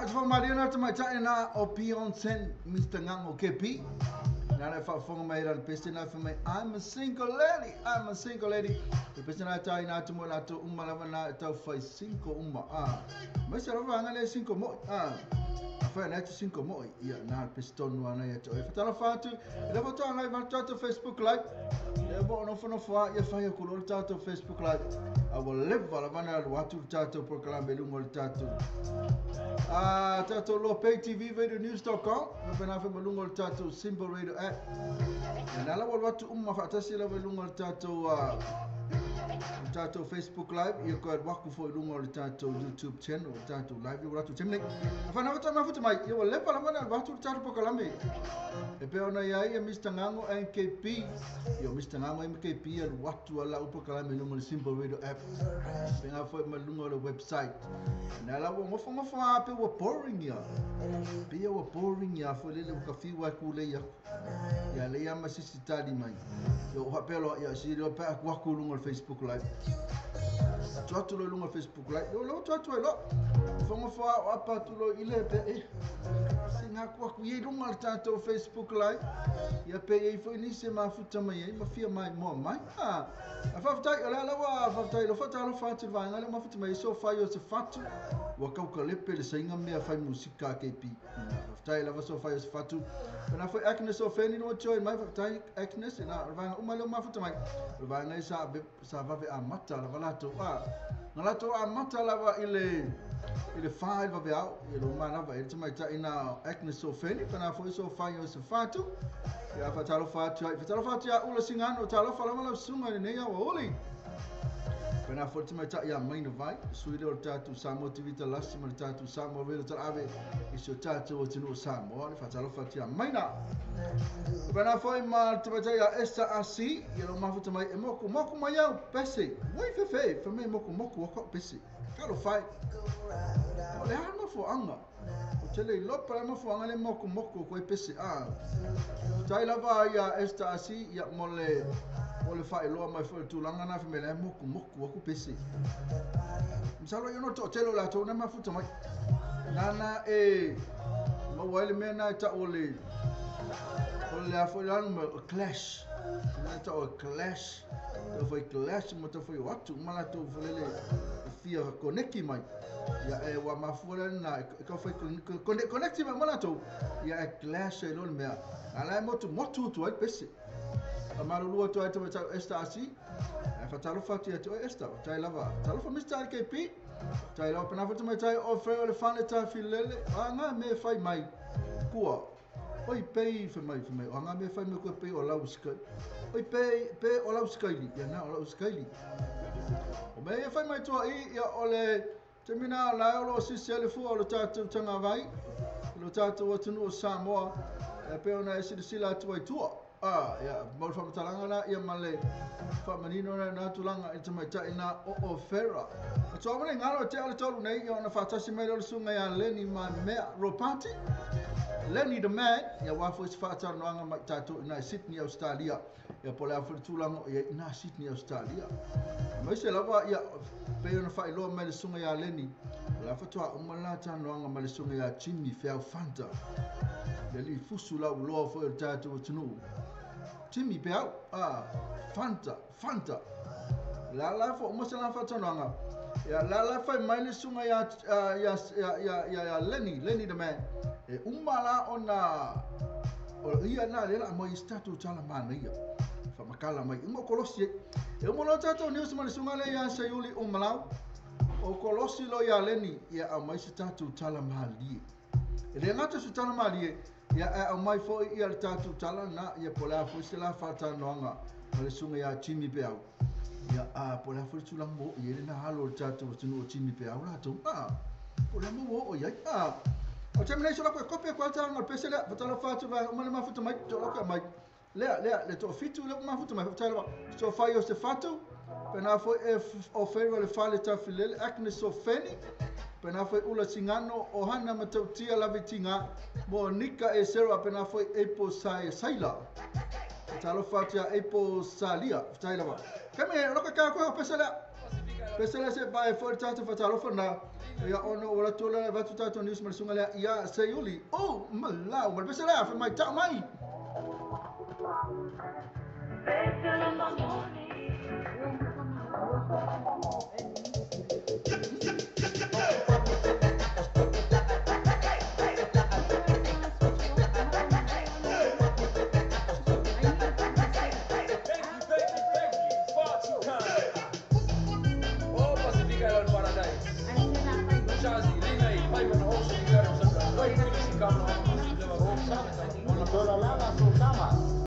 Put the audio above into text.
Ia, te whakamaria nā te maitai nā o Beyonce, Mr. Ngango KP. Nā le whaafonga mai rana pese nā wha mai, I'm a single lady, I'm a single lady. Le pese nā tai nā tumo la tō uma lava nā e tau whai single uma. Ah, mai se lava anga le single moi. Ah, a whai nā te single moi. Ia, nā le pese tonu ana ia te oe. Whatala whātu, e lava toa ngai whātu tātou Facebook Live. Le mo no whano whā, ia whai aku lo tātou Facebook Live. A wa leva lava nā wātu tātou prokalame lungo le tātou. Ah, tātou lo pay TV radio news.com. Pena whai malunga o le tātou Simple Radio app. E nā lawa watu uma whaatasi lawa lunga o le tātou tātou Facebook Live. Ia koe waku fo lunga o le tātou YouTube channel, o le tātou live. Ia watu temne. A whana wata mafuta mai. Ia wa lepa lama na watu le tātou pokalame. E peo na ia ia Mr. Ngango NKP. Ia Mr. Ngango MKP ia watu ala upokalame lunga o le Simple Radio app. Pena fo malunga o le website. Nā lawa ngofo ngofo a pe ua boring ia. Pe ia ua boring ia fo lele uka fiwa ku le ia. Ia le ia masisi tali mai. Ia o hapelo ia si leo pe aku aku lunga o Facebook Live. Tuatu lo lunga Facebook Live. Lo lo tuatu e lo. Ngofo a o apa tu lo ile pe e. Si ngā ku aku i lunga le tātou Facebook Live. Ia pe i fo inise mafuta mai e mafia mai moa mai. Ah. A whaftai, o la lawa, whaftai, lo whata alo whatu vaenga, le mafuta mai so whai o se whatu. Ua kaukalepe le sainga mea whai musika KP. Whaftai, lava so whai o se whatu. Pena fwoi Agnes o wheni no join mai, whaftai, Agnes, ina vaenga uma leo mafuta mai. Vaenga i sa vave a mata, lava lato, a. Nga lato a mata lava i le whai vave au, i lo manava, i te mai ta ina Agnes o wheni, pena fwoi so whai o se whatu. Ia whatalo whatu ai, whatalo whatu ia ula singano, talo whalama lau sunga ni nei awa oli. Pena fwoi te mai ta ia maina vai, suire o tātou Samoa Tivita Lasi ma le tātou Samoa Velo Talave, i so tātou o tino Samoa, le whatalo whatu ia maina. Pena fwoi ma te mai ta ia Esther Asi, ia lo mafuta mai e moku, moku mai au, pese, wai fefe, whamei moku moku wako pese. Kalo whai, o le hana fo anga. O te le lopa le mafu anga le moku moku koe pese. Ah, tai lava ia Esther Asi, ia mo le whae loa mai fo le tūlanga nā whamei le moku moku wako pese. Misalo ia no to telo la tō na mafuta mai. Nana e maua ele mea nā e ta o le o le afo lanu ma o clash. Nā ta o clash. Tau whai clash mo tau whai o atu. Mala tau whalele fia koneki mai. Ia e wa mafua le nā e kau whai konekti mai mala tau. Ia e clash e lona mea. Ala e motu motu tu ai pese. A marulua tu ai te tau Esther Asi. E whatalo whatu ia te oe Esther. Tai lava. Talofa Mr. RKP. Tai lava pena whatu mai tai o whai o le whane tā filele. A ngā me whai mai. Kua. Oi pei whai mai whai mai. O ngā me whai mai kua pei o lau skai. Oi pei pe o lau skaili. Ia nā o lau skaili. O mea ia whai mai tua i ia o le te mina la o lo sisi ele fua o le tātou tanga vai. O le tātou atunu o Samoa. E pe ona e silasila atu ai tua. Ah, ia, mau whamatalanga la, ia male whamanino na nā tūlanga i te maitai nā o o Fera. A tua mane ngalo te ale tolu nei, ia ona whātasi mai lolo sunga ia Lenny mai mea Ropati. Lenny the man, ia wafo isi whātanoanga mai tātou ina Sydney, Australia. Ia pole a whare tūlanga ia ina Sydney, Australia. Mai se lava ia pe ona whailoa mai le sunga ia Lenny. La whatua umala tānoanga mai le sunga ia Jimmy Feau Fanta. Le li fusu lau loa fo o tātou tunu. Jimmy Feau, ah, Fanta, Fanta. La la fo uma se la whātanoanga. Ia la la whai mai le sunga ia ia Lenny, Lenny the man. E uma la ona o ia nā le la mai i statu tala mana ia. Whamakala mai uma kolosi. E uma lo tātou news ma le sunga le ia Sayuli o Malau. O kolosi lo ia Lenny ia au mai se tātou tala malie. E le ngata se tala malie ia e au mai foi ia le tātou tala nā ia po le a foi se la whātanoanga ma le sunga ia Jimmy Peau. Ia a po le a foi tūlanga mo ia le nā halo le tātou tunu o Jimmy Peau lātou. A po le a mo o ia. A o te mena iso la koe kope koe tānga pese lea whatala whātu vai o male mafuta mai tō loka mai. Lea, lea, le tō fitu le mafuta mai whatala wa. So whai o se whatu, pena foi e o whairo le whale tawhilele, Agnes o wheni, pena foi ula singano o hana matautia lavitinga, mo nika e sera, pena foi epo sa e saila. Talo whatu ia epo salia, whatala wa. Kame, loka kā koe o pese lea. Pese lea se vai foi tātou whatalo whana. Ia ona ua latou lea avatu tatou news ma le susuga lea ia Seiuli. Oh, malau ma le pese lea fai mai tau mai. Thank you, thank you, thank you. Far too kind. Oh, Pasifika ela le paradise. Jazzy, Lina, Piper, and Ocean, you got him.